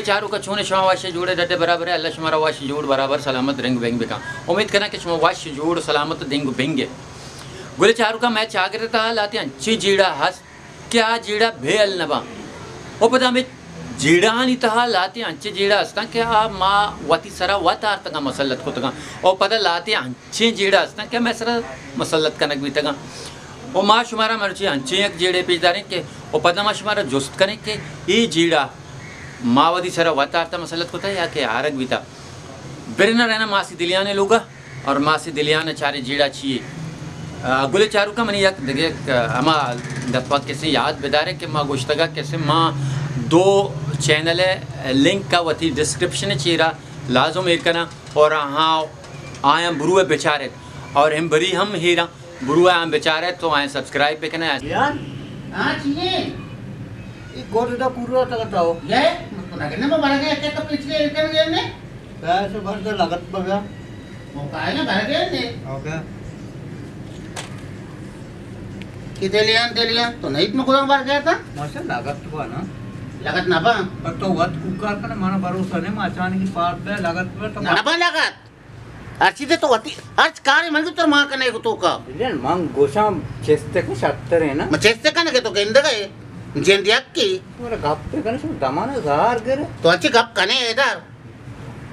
چاروکاں، چون شما؟ وش جوڑ ڈڈ برابر ئے؟ اللہ شمارا وش جوڑ برابر سلامت رنگ بنگ بکن۔ امید کناں کہ شما وش جوڑ سلامت دنگ بنگ ئے۔ گل چاروکاں، مئے چاگرد تہا لہتیں انچیں جیڑہ ہست کہ آ جیڑہ بے حل نہ باں۔ و پدا ہمے جیڑہانی تہا لہتیں انچیں جیڑہ ہستاں کہ آ ما وتی سرا وت آرتگاں، مسلط کتگاں۔ و پدا لہتیں انچیں جیڑہ ہستاں کہ مئے سرا مسلط کنگ بیتگاں۔ و ما شمارا مرچی انچیں یک جیڑے پیش داریں کہ و پدا ما شمارا جست کنیں کہ اے جیڑہ ما وتی سرا وت آرتا مسلط کتا یا کہ آرگ بیتا۔ برنا رہنا ماسی دلیانے لوگا۔ اور ماسی دلیان چارے جیڑہ چیے۔ آ، گل چاروکاں، منی یک دگہ یک، آ، ہما دپا کسے یاد بدارے کہ ما گوشتگا کسے ما دو چینل لنک کا وتی ڈسکرپشن چیرا لازم ایر کناں اور آہاں آیاں برو بچارت اور ہم بری ہم ہیراں برو آیاں بچارت تو آیاں سبسکرائب بکناں۔ یار، ہاں، چیے؟ اے گوٹ دا پورا تگتا ہو۔ یہ؟ تو نہ کہ نہ برگے، کہ تو پیچھے ایر کر گئے نے؟ پیسے بھر دے لگت پہ گیا۔ وہ کائے نا بھر گئے نے؟ اوکے۔ کہ دلیان، دلیان، تو نہیں اتنا گزاں بھر گیا تھا؟ ماشاء لگت پہ نا۔ لگت نہ پا؟ پر تو وقت کوکار کنے، مانا بھروسہ نہیں، ما اچانک کی پارت پہ لگت پہ تو نہ پا لگت۔ ہر چیزے تو وتی، ہر کارے من تو ما کنے کو تو کا۔ دلیان، من گوشاں چست کو شتر ہے نا۔ میں چست کنے کہ تو گندگ ہے، جند یک کی۔ تمہارا گپ پہ کنے شما دمانا زار گر۔ تو اچھی گپ کنے ادھر۔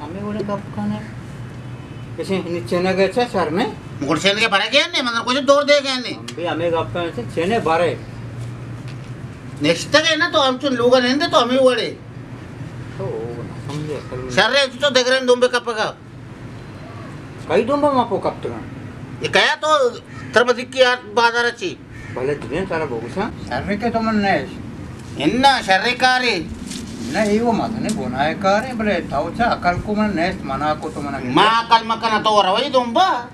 ہمیں وڑے گپ کنے۔ کسی نیچے نہ گئے چا شر میں؟ مگر چین کے بھرے گئے نے، مگر کچھ دور دے گئے نے۔ ہم بھی ہمیں گپ کنے چین بھرے۔ نشتہ گئے نا تو ہم چون لوگا نہیں دے تو ہمیں وڑے۔ تو نہ سمجھے اصل میں۔ شر ہے تو دگرن دوم بے کپگا۔ کئی دمبا ما پو کپتگاں۔ اے کیا تو تربت کی آرت بازار چی؟ بلے دلیں سارا بوگساں۔ شرے کہ تو من نیش۔ انا شرے کارے۔ نہ، اے وہ مزنے گناہ کارے، بلے تو چا عقل کو من نیش منا کو تو منا۔ ما عقل مکنا تو روی دمبا۔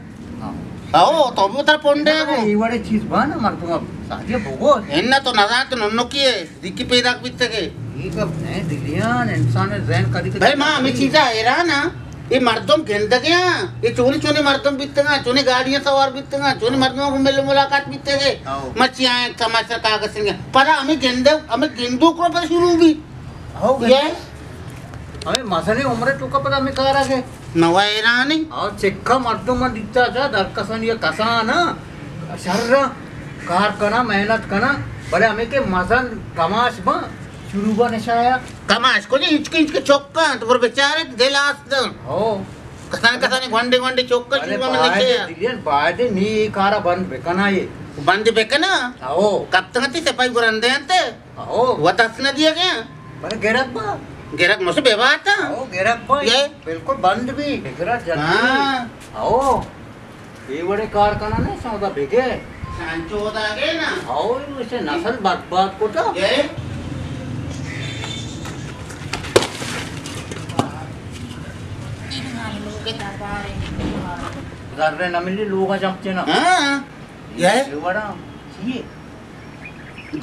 ہاں۔ او، تو بھی اتر پونڈے بلے گو۔ اے وڑے چیز بانا مردم اب ساجے بوگو۔ انا تو نزان تو ننو کیے۔ دکی پیداک بیتگے۔ اے گپ نہ دلیان، انسان ذہن کدی کدی بھائی، ما ہمیں چیزا حیران ہاں۔ اے مردم گندگیاں، اے چونی چونی مردم بیتگاں، چونی گاڑیاں سوار بیتگاں، چونی مردماں کو مل ملاقات بیتگے۔ ہاؤ۔ مرچی آئیں تماشا کاغذ سنگے۔ پدا ہمیں گندو، ہمیں گندو کو پر شروع بھی۔ ہاؤ، یہ ہمیں مزنیں عمر توکا پدا ہمیں کارا گئے۔ نوا ایرانی۔ اور چکا مردم من دیتا جا در کسان یا کسان شر کار کنا، محنت کنا، بلے ہمیں کہ مزن کماش با شروع با نشایا۔ کماش کو جی، ہچکے ہچکے چکا تو پر بیچارے دل آستن۔ ہو۔ کسان کسان گونڈے گونڈے چکا بلے شروع با باید نشایا۔ دلین باید نی کارا بند بکنا یہ۔ بند بکنا؟ ہو۔ کب تک تی سپائی گرندے انتے؟ ہو۔ وت اس نہ دیے گئے۔ بلے گرک با۔ گرک مس بے بات۔ ہو، گرک با۔ یہ؟ بالکل بند بھی۔ گرک جلدی۔ ہاں۔ ہو۔ یہ وڑے کار کنا نہیں سودا بگے۔ سانچو دا گئے نا۔ ہو، اسے نسل برباد کو تا۔ یہ؟ ذرے نہ ملی لوگا جمتے نا۔ ہاں۔ یہ؟ یہ وڑا۔ چیے؟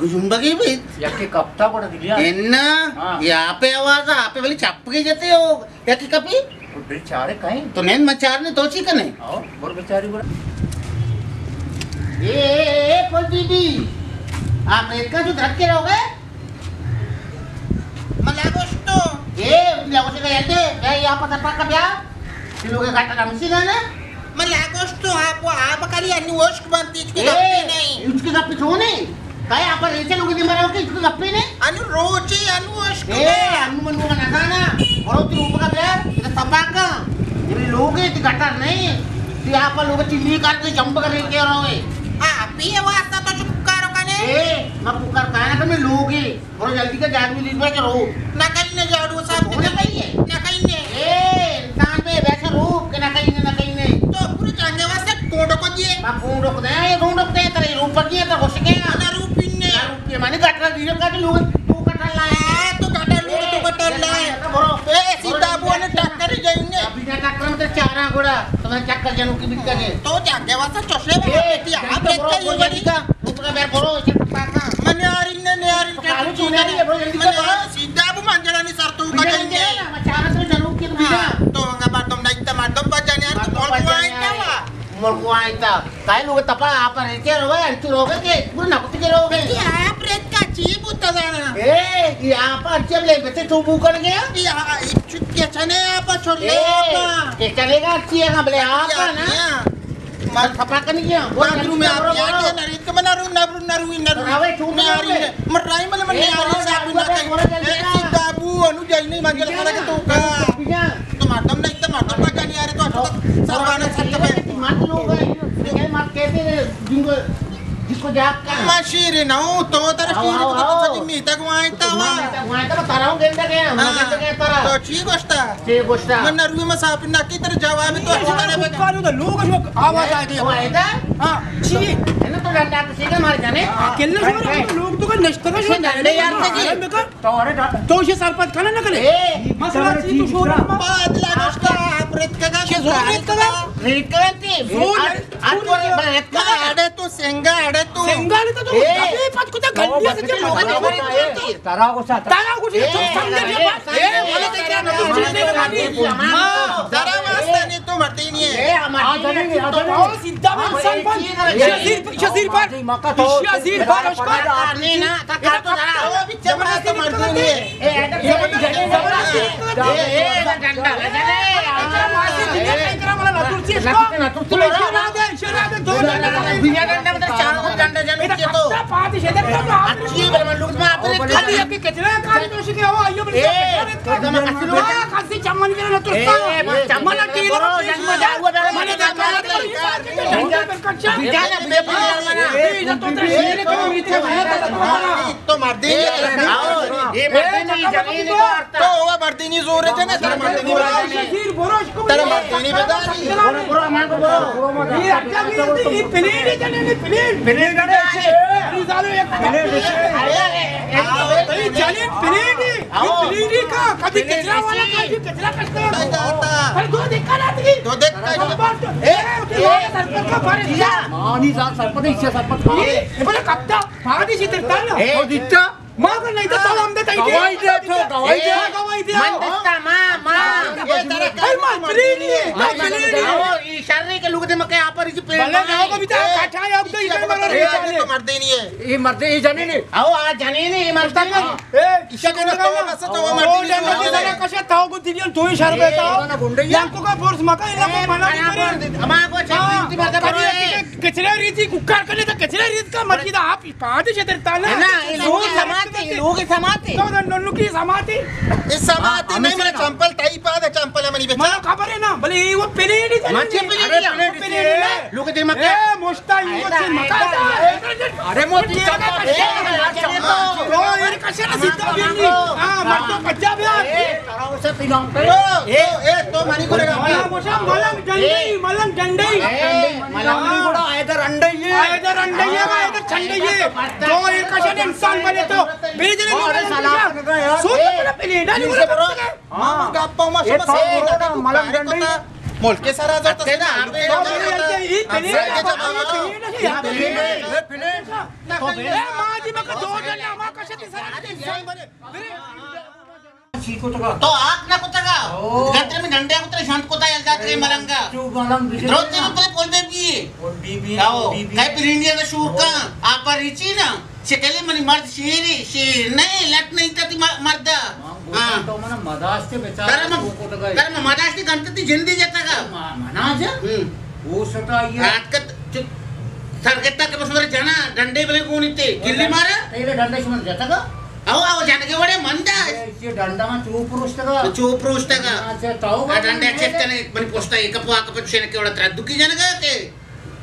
گجمبگی بیت۔ یکے کپتا گڑا دلیا۔ انا، ہاں۔ یہ آپے آواز، آپے ولی چپگی جتے ہو۔ یکے کپی؟ تو بل چارے کہیں؟ تو نین مچار نے تو چی کنے؟ آؤ، بر بچاری گڑا۔ اے، اے، اے، پل بی بی۔ آپ ریت کا جو درد کے رہو گے؟ من لاگوشتو۔ اے، لاگوشے کا یلدے، بیا یا پتہ پاکا بیا۔ لوگ گٹر ہمشی نا نا۔ من لاگوشتو آپ، آپ کلی انی وشک بنتی، اچ کی گپی نہیں۔ اچ کی گپی چونے؟ کائے آپ ریچے لوگ دی مرا کہ اچ کی گپی نہیں؟ انو روچے انو وشک اے، بنت۔ انو من لوگ نہ کانا۔ برو تی روپ کا بیا، اے سپاکا۔ یہ لوگ ہے، تی گٹر نہیں۔ تی آپ لوگ چلی کر تے جمپ کر کے روے۔ آپ یہ واسطہ تو چپ کارو کنے؟ اے، میں پکار کائنا کہ میں لوگ ہے۔ برو جلدی کا جاڑو لیت بھائی کہ رو۔ نہ کہیں نے جاڑو صاحب، تو نہ کہیں نے۔ نہ کہیں نے۔ اے، انسان پہ ویسے رو کہ نہ کہیں نے، نہ کہیں نے۔ تو پورے جانگے واسطے گونڈو کو دیے۔ ما گونڈو کو دے، یہ گونڈو کو دے، ترے روپ کی ہے، ترے ہوش کے ہے۔ نہ روپ ہی نے۔ نہ روپ کی ہے، مانی گٹر دیے، گٹر لوگ، تو گٹر لائے۔ ہاں، تو گٹر لوگ، تو گٹر لائے۔ برو۔ اے، سیدھا بونے ٹکر ہی جائیں نے۔ ابھی کیا ٹکر میں تو چارا گھوڑا، تو میں چکر جنوں کی بکتا کے۔ تو جانگے واسطے چوشے اے، بنا بیٹی، آپ برو، بیٹھے برو، یہ بڑی۔ جلدی کا۔ تو کا بیر برو، اسے پاکا۔ من یار انہیں نیارین کالو چونے آ رہی ہے، برو، جلدی من کر، برو۔ سیدھا بو منجلانی سر تو بجن بجن دے۔ دے نا، مچارا تو جنوب کی تو بجن۔ ہاں، تو انگا مردم نہیں تا، مردم بجن یار، تو مردم کون بجن کو آئیں یار۔ تا وا؟ مر کو آئیں تا۔ کائے لوگ تپا آپ رہتے رہو، انتو رہو گے کہ پورے نکتی کے رہو گے؟ کہ آپ رہت کا چی بوتا زانا؟ اے، یہ آپا چی بلے بچے تو بو کر گیا؟ یہ آ-، یہ چکے چنے آپا چھوڑ لے اے، آپا۔ کہ چلے گا چی ہے بلے آپا نا؟ مر کھپا کنی گیا۔ باتھ روم میں آپ یہاں کے نہ ریت، من نہ رو، نہ رو، نہ رو، نہ رو۔ راوے چھوڑ میں آ رہی ہے۔ مر رائی مل من نہیں آ رہی، صاحب نہ کہیں۔ اے سیدھا بو، انو جائی نہیں مانگے لگا کہ تو کا۔ تو مردم نہیں، تو مردم کا جانی آ رہے تو اچھا سروانا سچ پہ۔ مت لوگ ہیں، یہ مت کہتے ہیں، جن کو، جس کو جاب کا۔ ما شیر نہ ہوں، تو در شیر کو تو سجی میتا گوائیں تا وا۔ میتا گوائیں تا، ترا ہوں گندا گیا، ہاں۔ گندا گیا ترا۔ تو چی گوشتا؟ چی گوشتا؟ من نہ روی مسافر نہ کی تر جواب تو اچھا کرے بے۔ کارو دا لوگ جو آواز آ گئی۔ وہ ہے دا؟ ہاں، چی؟ ہے نا تو ڈنڈا کسی کا مار جانے؟ اکیلے شو لوگ تو کا نشتہ کا شو ڈنڈے یار کسی۔ تو ارے تو اسے سرپد کھانا نہ کرے۔ اے، مسئلہ چی تو شورا۔ پاد لگا اس کا، آپ ریت کا، زور ریت کا۔ ریت کا تی۔ زور ریت کا۔ اڑے تو سنگا، اڑے تو۔ سنگا نے تو تو اے۔ پت کتا گھنٹی سے کیا لوگ۔ ترا کو سا۔ ترا کو سا۔ اے، سنگا نے بات۔ اے، بولے تے کیا نہ تو چیز نہیں بنانی۔ ہاں۔ ترا واسطہ نہیں تو مردی نہیں ہے۔ اے، ہمارا جنگ نہیں، تو بہت سیدھا انسان پر۔ شزیر، شزیر پر۔ شزیر پر اس کا۔ کرنے نا، تا کر تو ذرا۔ زبردستی مردی نہیں ہے۔ تو مردی نہیں، اے، اے، اے، مردی نہیں، زمین تو آرتا۔ تو وہ مردی نہیں زور ہے جنے، ترا مردی نہیں بداری۔ ترا مردی نہیں بداری۔ برو، برو، امان کو برو۔ یہ اچھا بھی ہے، یہ پلین ہے جنے، یہ پلین۔ پلین ہے۔ یہ سالو ایک پلین ہے۔ اے، اے، اے، اے، جنے پلین ہے۔ یہ پلین ہے کا، کبھی کچرا والا، کبھی کچرا کچرا۔ پر دو دکھا نہ تھی۔ دو دکھا۔ اے، اے، سرپد کا بارے دیا۔ مانی سال سرپد ہے، اس سے سرپد۔ اے، بولے کب تک؟ پادی چی ترتان؟ اے۔ تو دیتا؟ ما کو نہیں تو تو ہم دے تئی۔ گواہی دے تو، گواہی دے۔ ما گواہی دے۔ من دستا، ما، ما۔ اے ترا اے ما پلین نہیں ہے، ما پلین نہیں ہے۔ او، ای شر کے لوگ دے مکے آپ پر اسی پلین بلے نہیں۔ نہ کو بیتا کاٹا یا تو ادھر مارا اے نہیں چاہے۔ تو مردی نہیں ہے۔ یہ مردی، یہ جنین ہے۔ او، آ جنین ہے، یہ مردی نہیں۔ اے، شکر تو بس تو مردی نہیں۔ ڈنڈا کی طرح کشا تھا کو دلیل تو ہی شر بیتا۔ یا کو کا فورس مکا، یا کو منا نہیں کرے۔ ہما کو چھ مردی مردی۔ کچرے ریتی، ککار کنے تا کچرے ریت کا مرچی دا آپ پادی چتر تالا۔ نا، اے لوگ سماتے، اے لوگ سماتے۔ تو دا ننکی سماتے۔ اے سماتے نہیں، میرا چمپل ٹائی پاد ہے، چمپل ہے منی بچا۔ منا خبر ہے نا، بلے اے وہ پلے نہیں چلے۔ من چے پلے نہیں؟ پلے نہیں۔ لوگ دے مکا۔ اے مشتا، اے مکا۔ ارے موتی چمپل۔ تو اے کشے نا سیدھا بھی نہیں۔ ہاں، مر تو کچا بھی۔ اے، تو، اے، تو منی کو لگا۔ ملنگ ڈنڈی، ملنگ ڈنڈی۔ ملنگ گڑا حیدر انڈے یہ۔ حیدر انڈے یہ، حیدر چنڈے یہ۔ تو ایک کشن انسان بنے تو۔ میرے جنے کو سلام۔ سوچ تو پہلے ڈالی کو۔ ہاں، گپا ما شما سے ملنگ ڈنڈی۔ ملک سرا جاتا ہے نا۔ تو آک نہ کتگا۔ او۔ گھنٹے میں ڈنڈے کترے شانت کتا یل جاترے ملنگا۔ تو ملنگ بجے دروتے نا۔ میں پل پل بے پیے۔ اور بی بی، آؤ۔ بی بی۔ کئی پرینڈیا کا شور کا، آپ پر ریچی نا۔ شکلے منی مرد شیری، شیر نہیں، لٹ نہیں تا تی م-، مردا۔ ہاں۔ تو منا مداش تے بیچارہ ترا م-، کو کتگا۔ ترا م-، مداش تے گنت تی جندی جتگا۔ ما-، منا جا؟ ہم۔ وہ سٹا یہ۔ رات کا ت-، چ-، سرگتا کے بس میرے جنا ڈنڈے بلے کونی تے، گلی مارا۔ تیرے ڈنڈے شمن جتگا؟ او، او جنگے وڑے مندا۔ اے، اے ڈنڈا ما چو پروشتگا۔ چو پروشتگا۔ ہاں، اچھا، تو آ ڈنڈے چیک کنے، منی پوستا ایک پو آ کپ چین کے وڑا ترا دکی جنگا کے۔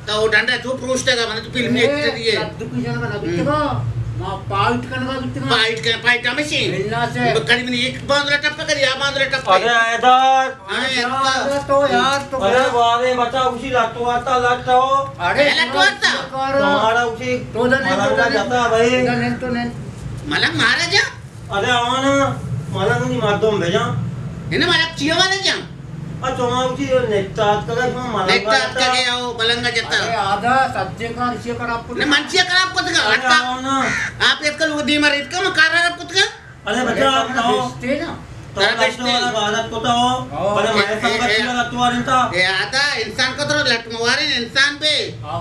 تو ڈنڈا چو پروشتگا، من تو فلم اے، ایکٹر ہی ہے۔ ترا دکی جنگا نہ بیتگا۔ ہم۔ ما پائٹ کنگا بیتگا۔ پائٹ کن، پائٹ ہمیشی۔ بلنا سے۔ کدی منی ایک باندرا ٹپا کدی آ باندرا ٹپا۔ ارے حیدر۔ ہاں، یار، تو یار، تو ارے یار۔ بارے بچا اسی لٹو آتا، لٹو۔ ارے اے لٹو آتا؟ تمہارا اسی تو دا نہیں، تو دا نہیں۔ جاتا بھائی۔ تو دا نہیں، تو نہیں۔ ملنگ مارا جا؟ ارے آنا، ملنگ نہیں مردم بھیجا۔ ہے نا، ملنگ چیئے والا جا؟ اچھا، وہاں اسی نیٹا آت کگا، شما ملنگ نیٹا آت کگے آؤ، ملنگ جتا۔ ارے آدھا سجے کا رشے خراب کتگا۔ نہ، من چیئے خراب کتگا؟ ارے آنا۔ آپ ایت کل وہ دیما ریت کا، میں کارا خراب کتگا؟ ارے بچا، آپ تو، تو لگتا والا غلط کو تو، بلے مارے سب کا چیز لگا تو آ رہتا۔ اے آدھا انسان کو تو لٹ موارے انسان بے۔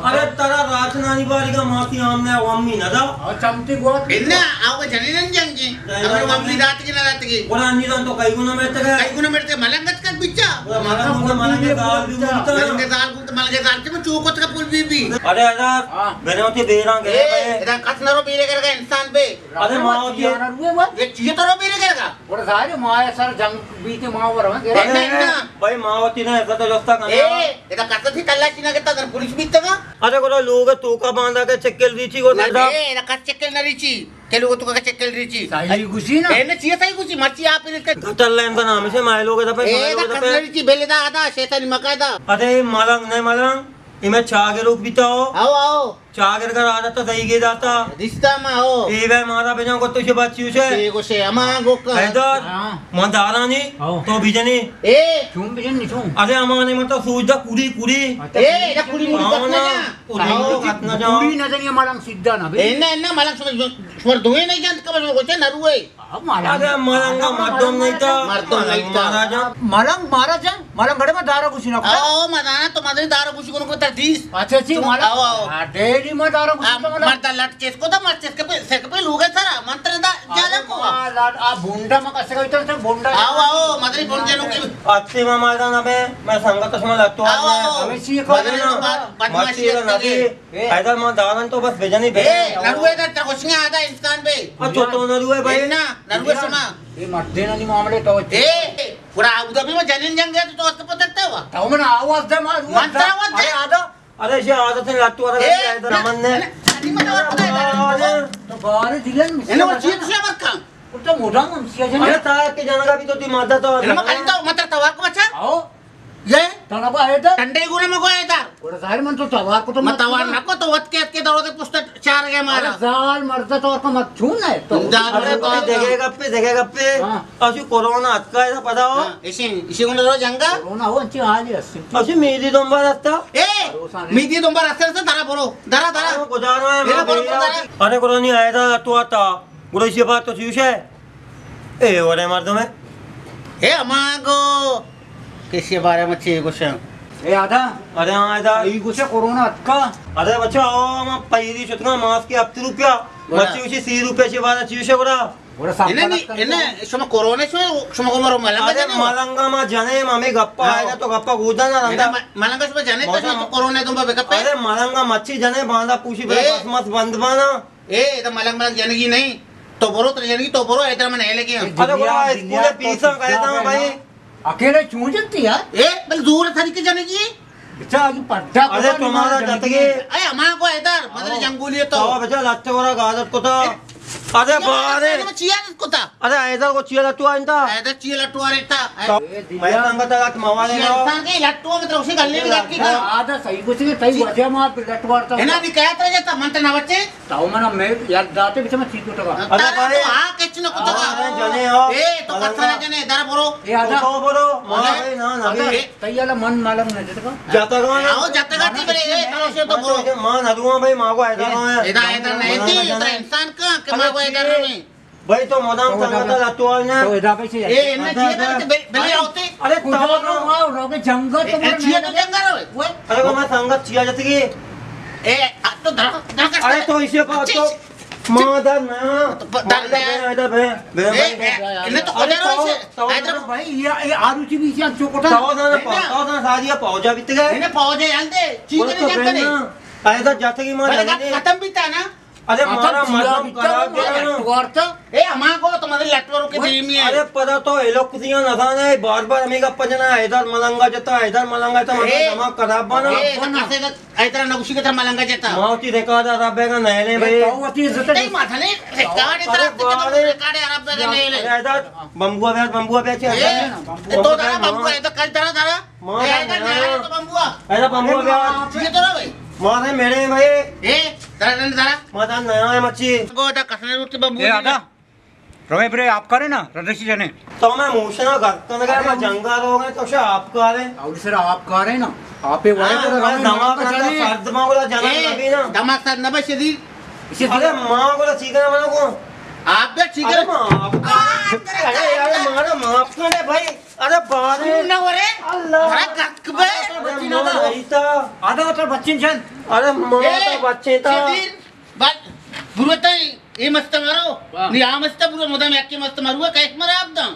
ارے ترا رات نانی باریگا ماسی آمنے ومی ندا۔ او چمتی گوت۔ انا، آو جنینن جنگی۔ ہمیں ومی داتگی نہ داتگی۔ قرآن نی دان تو کئی گنا مرتگا۔ کئی گنا مرتگا، ملنگ اتکگ بچا۔ ملنگ گنا، ملنگ دال بھی بولتا۔ ملنگ دال بولتا، ملنگ دال چے میں چوکت کا پول بی بی۔ ارے ادا، ہاں۔ بنوتی بیران گئے اے، بھائی۔ ادا کس نرو بیرے کرگا انسان بے۔ ارے ماں ہوتی ہے۔ یہ چیز تو رو بیرے کرگا۔ اور ظاہر ہے ماں سر جنگ بیتے ماں ورا۔ اے، نہ، نہ۔ بھائی ماں ہوتی نا، عزت و جستا کرنا۔ اے، ادا کس تھی تلاشی نہ کرتا، اگر پولیس بیتا نا۔ ارے گڑا لوگ توکا باندا کے چکل ریچی گو نہ، نہ۔ اے، ادا کس چکل نہ ریچی۔ کہ لوگ توکا چکل ریچی۔ صحیح گوشی نا۔ اے، نہ چیز صحیح گوشی، مرچی آپ نے گٹر لین دا نام سے مائے لوگ دا پہ، اے، مائے لوگ دا دا کس پہ۔ نہ ریچی، بیلے دا، ادا شیطانی مکا دا۔ ارے ملنگ، نہ ملنگ، اے میں چاگے روک بیتا ہو۔ آؤ، آؤ۔ چاگرد ءَ را عادت ءَ دئیگے داتا۔ دیستا ما ہو۔ اے وے مارا بجان کو تو چے بات چیوش ہے؟ چے گوشے، ہما گوکا۔ حیدر، ہاں۔ من دارانی، ہاں۔ تو بجنی۔ اے۔ چون بجن نی چون؟ ارے ہما نے مطلب سوچ دا کوڑی، کوڑی۔ اچھا، اے، دا کوڑی موڑی ہاں کت نہ نا۔ جا۔ کوڑی ہاں۔ موڑی کت نہ جا۔ کوڑی نہ جنی ملنگ سیدھا نہ بے۔ اے نہ، نہ، ملنگ سمجھ، شمار دوئے نہیں جانت کا بس گوشے نہ روئے۔ مردم نیتا۔ مردم نیتا۔ ملنگ مارا جان، ملنگ گڑے ما دارا گوشی نہ کتا۔ آو، ما دانا تو مدنی دارا گوشی کنو کتا دیس۔ اچھا، چی ملنگ؟ آو، آو۔ ہاں، ڈیلی ما دارا گوشی آ، کتا ملنگ۔ مرد لٹ چیز کتا، مرد چیز کپے، سے کپے لوگے سرا، من ترے دا، جالا کو۔ آ، لٹ، آ بونڈا ما کسے کا اتر سے بونڈا۔ آو، آو، مدنی بونڈے لوگے۔ اچھی ما مارا نہ بے، میں سنگت شما لٹو آو، آو۔ ہمیں چی کو مدنی بدمعاشی نہ بے۔ اے۔ حیدر، ما دارن تو بس بجنی بے۔ اے، نروے در تر خوشیاں آدا انسان بے۔ اچھا، تو نروے بھائی۔ اے نا، نروے شما۔ اے مردینانی معاملے تو۔ اے، پورا ابو دھابی میں جنین جنگ ہے تو تو اس پترتا ہوا۔ تو من آواز دے ما۔ من ترا آواز دے۔ ارے آدا۔ ارے شے عادت ہے لاتو ارے اے، حیدر امن نے۔ ارے، ارے، تو بارے دار۔ تو بارے دلن مسئلہ انا وہ چیز سے برکا۔ تو موڈا من سیا جن۔ ارے تا کے جنگا بھی تو تی مادہ تو۔ انا مکانی تو متر توار کو بچا۔ آؤ۔ یہ؟ تنبا ہے در؟ ٹنڈے گونا مگو ہے در۔ گڑا ظاہر من تو توار کو تو من مت توار نہ کو تو وت کے اتکے دروازے پشت چار گئے مارا۔ ارے زال مرد تو اور کا مت چھون ہے تو۔ زال ارے مرد تو تو۔ دگے گپے، دگے گپے۔ ہاں۔ اشو کورونا اتکا ہے پتا ہو؟ ہاں، اسی، اسی گونا رو جنگا۔ کورونا ہو انچی حال ہے اسی۔ اشو میری دنبا رستا۔ اے، بھروسہ نہیں۔ میری دنبا رستا رستا درا برو۔ درا، درا۔ ارے گزارو ہے، میرا برو، برو، درا۔ ارے کورونا آیا تھا تو آتا۔ گڑا ایشی بات تو چیوش ہے۔ اے وڑے مردم ہے۔ اے ہما گو کسی بارے میں چی گوشاں؟ اے آدا۔ ارے ہاں آدا۔ ای گوشے کورونا اتکا۔ ارے بچہ، آو، ہما پہلی شتگا ماسک ہفت روپیہ۔ بڑا۔ مچی گوشی سی روپیہ چی بارے چیوش ہے گڑا۔ گڑا سب انہیں غلط نہیں، کر انہیں دیا۔ شما کورونا شما، شما کو مرو ملنگا ارے جنے ہو۔ ملنگا ما جنے، ہمیں گپا ہاں۔ آئے گا تو گپا گودا نہ رندا۔ انہیں م-، ملنگا شما جنے تو موسم۔ شما تو کورونا دنبا بے گپے۔ ارے ملنگا مچی جنے، باندا پوشی بے اے۔ بس مس بند بانا۔ اے، ادا ملنگ ملنگ جنگی نہیں۔ تو برو، ترے جنگی تو برو، ادھر من ہے لگے ہم۔ ارے دنیا، گڑا دنیا اسکول تو فیساں کہتا ہوں بھائی۔ اکیلے چون جنتی یار؟ اے، بل دور تھری کے جنگی۔ بچا، اگی پڈا ارے کو تمہارا نہیں جتگی۔ اے، ہما کو ادھر، مدر آؤ۔ جنگولی تو۔ آؤ بچا، لچ گورا گادت کتا۔ اے، ارے بارے۔ میں چیا کتا؟ ارے ادھر کو چیا تو آئندا؟ ادھر چیا لٹو آ رہتا۔ تو اے دنیا۔ میں سنگت لٹ موالے یہ نہ۔ انسان کے لٹو میں تو اسے گلے میں رکھ کے کھا۔ آدھا صحیح کچھ نہیں، صحیح وجہ میں لٹوار تھا۔ ہے نا، نہیں کہتا جاتا، من تو نہ بچے۔ تو من میں یاد داتے بچے میں چیز کو ٹکا۔ ارے بھائی۔ تو آ کچھ نہ کتا۔ ارے جنے ہو۔ اے تو پتہ نہ جنے، ادھر برو۔ اے آدھا۔ تو برو، ماں ارے۔ بھائی نہ، نہ۔ ارے۔ تئی یلا من معلوم نہ جتگا۔ جتگا نا۔ آؤ، جتگا تھی بلے، اے، ترو سے تو برو۔ ماں نہ دوں بھائی، ماں کو ایسا ادا، ادا نہیں تھی، ادھر انسان کا، کہ ماں کو ادھر نہیں۔ بھائی تو مدام تو سنگت ادا۔ لتوار نا۔ تو ادا پیسے اے، ادا، ادا۔ بلے، بلے ہوتے۔ ارے تو ماں، لوگ جنگل تو اے، چیا تو جنگل ہوئے؟ ارے میں سنگت چیا جتگی۔ اے، تو درا، درا۔ ارے تو اسے پا تو۔ ماں دا نا۔ تو ب-، دا ماں دا نا۔ بے، بے، بے، بے، اے، بے۔ اے، انہیں تو ارے کدھر تو، ہوئے سے؟ تو حیدر بھائی، یہ، یہ آروچی بھی سے ہم چوکوٹا۔ تو دا نا، ہے نا؟ تو دا ساری پاوجا بیت گئے۔ انہیں پاوجا یال دے۔ چیز تو نہیں جانتے بہن نہیں۔ نا۔ حیدر جاتے کی ماں بلے جانے۔ ختم بھی تھا نا؟ ارے ختم مارا کیا مردم بیتا خراب نا، ہے نا۔ لٹوار تھا۔ اے ہما کو تو مدد لٹوروں کے دیمی ہے۔ ارے پدا تو ایلو کسیاں نہ تھا نا، بار بار ہمیں گپ جنا، حیدر ملنگا جتا، حیدر ملنگا جتا، مطلب اے، دماغ خراب بنا۔ اے، تو کسے اے ترا نہ گوشی کہ ترا ملنگا جتا۔ ما وتی ریکارڈ ءَ را بیگا نہ لیں بھائی۔ تو وتی عزت تئی ماتھا نے ریکارڈ ءَ ترا ریکارڈ ءَ را بیگا نہ لیں۔ ادا بمبو بیار، بمبو بیار۔ اے، تو دارا بمبو ہے تو کل ترا دارا۔ ما اے، ادا نہ تو بمبو۔ ادا بمبو بیار۔ چیئے ترا بھائی؟ ما نے میرے بھائی۔ اے، دارا دارا۔ ما دارا نہ ہے مچی۔ گو دا کسنے روٹی بمبو۔ اے ادا۔ روے برے آپ کرے نا، ردشی جنے۔ تو میں موشنا گھر کنگا، میں جنگا روگا، تو شا آپ کارے۔ اولی سر آپ کارے نا۔ آپ وڑے ہاں، تو میں روے دماغ نا رندا جنے۔ سرد ماں گولا جنا اے، نبی نا۔ دماغ سرد نبی شدی۔ ارے ماں گولا چیکنا منا کو۔ آپ بے چیکنا۔ ارے ماں آپ کارے۔ ارے یار مارا معاف کرے بھائی۔ ارے بارے۔ سور نہ ورے۔ اللہ۔ ارے گتک بے۔ ارے ماں رہیتا۔ آدھا تو بچین جن۔ ارے ماں اے، تو بچین تا۔ شدیر، با-، برو تا اے مست مارو۔ واہ۔ نی آ مست برو مدام یکی مست مارو، کئے مرا آپ داں۔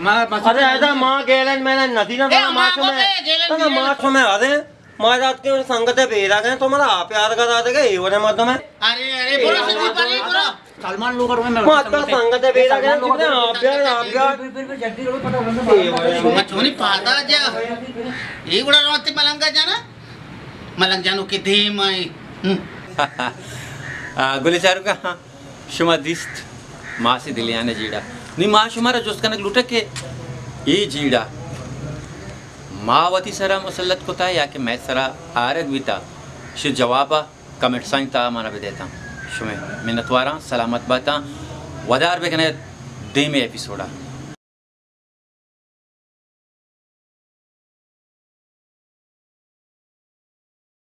ما مست ارے ادا ماں گیلن میں نہ ندی نہ اے، ماں ماں شمے۔ گیلن نا، نا، گیلن۔ ماں شمے ارے۔ ما رات کے سنگت بیرا گئے تو مارا آپ یاد کرا دے گئے، اے ورے مردم ہے۔ ارے، ارے، برو شدیر پالی، برو۔ سلمان لوگ اور میں ما تو سنگت ہے۔ سنگت بیرا گئے، سلمان لوگ کتنے اور آپ یار، آپ یار۔ پھر، پھر، پھر جلدی کرو، پتہ ہونے میں چونی پادا جا۔ اے گڑا روتے ملنگا جانا۔ ملنگ جانو کے دیم آئے۔ ہم۔ آ، گل چارو کا، ہاں۔ شما دیست ماسی دلیان جیڑا۔ نی ما شما را جست کنگ لوٹا کہ اے جیڑا ما وتی سرا مسلط کتا یا کہ مئے سرا آرگ بیتا؟ شو جوابا کمنٹسانی تہا منا بدیتاں۔ شمئے منتواراں، سلامت باتاں، ودار بکنے دیمے ایپیسوڈا۔